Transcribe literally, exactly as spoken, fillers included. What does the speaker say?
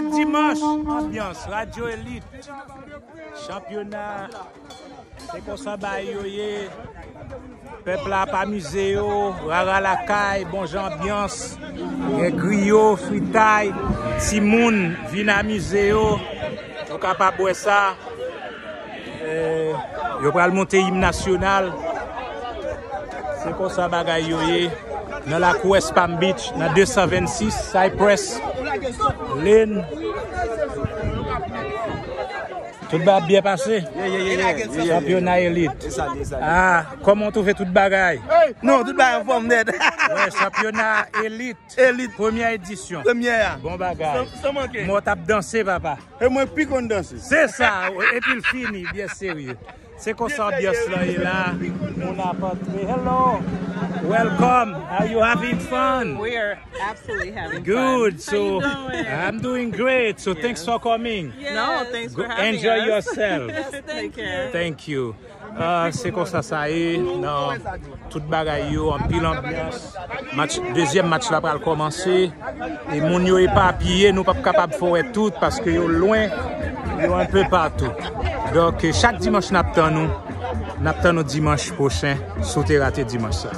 Dimanch, anbyans, Radyo Elit, chanpyona, se konsa bagay yo ye. Pèp la ap amize yo, rara lakay, bon jan anbyans. Gen griyo, fritay, timoun vin amize yo. Nou kapab wè sa. Eh, yo pral monte im nasyonal. Se konsa bagay yo ye. Nan lakou West Palm Beach, nan de san vennsis Cypress Lane. Tout bagay byen pase? Chanpyona Elit. Ah, kòman w twouve tout bagay? Non, tout bagay anfòm nèt. Wè, chanpyona Elit. Elit. Premyè edisyon. Premyè a. Bon bagay. San, san manke. Mò t ap danse, papa. E mwen pi konn danse. Se sa, epi l fini, byen serye. Se konsa anbyans lan ye la. Moun ap antre. Hello. Welcome. Are you having fun? We are absolutely having Good. fun. How you So doing? I'm doing great. So thanks for coming. No, thanks for having Enjoy us. Yourself. Take care. Thank you. Ah, se konsa sa ye nan tout bagay yo, anpil anbyans. Match, dezyèm match la pral kòmanse. E moun yo epapiye, nou p ap kapab fè wè tout paske yo lwen, yo enpe patou. Donk, chak dimanch n ap tann nou, n ap tann nou dimanch pwochen, si w te rate dimanch sa.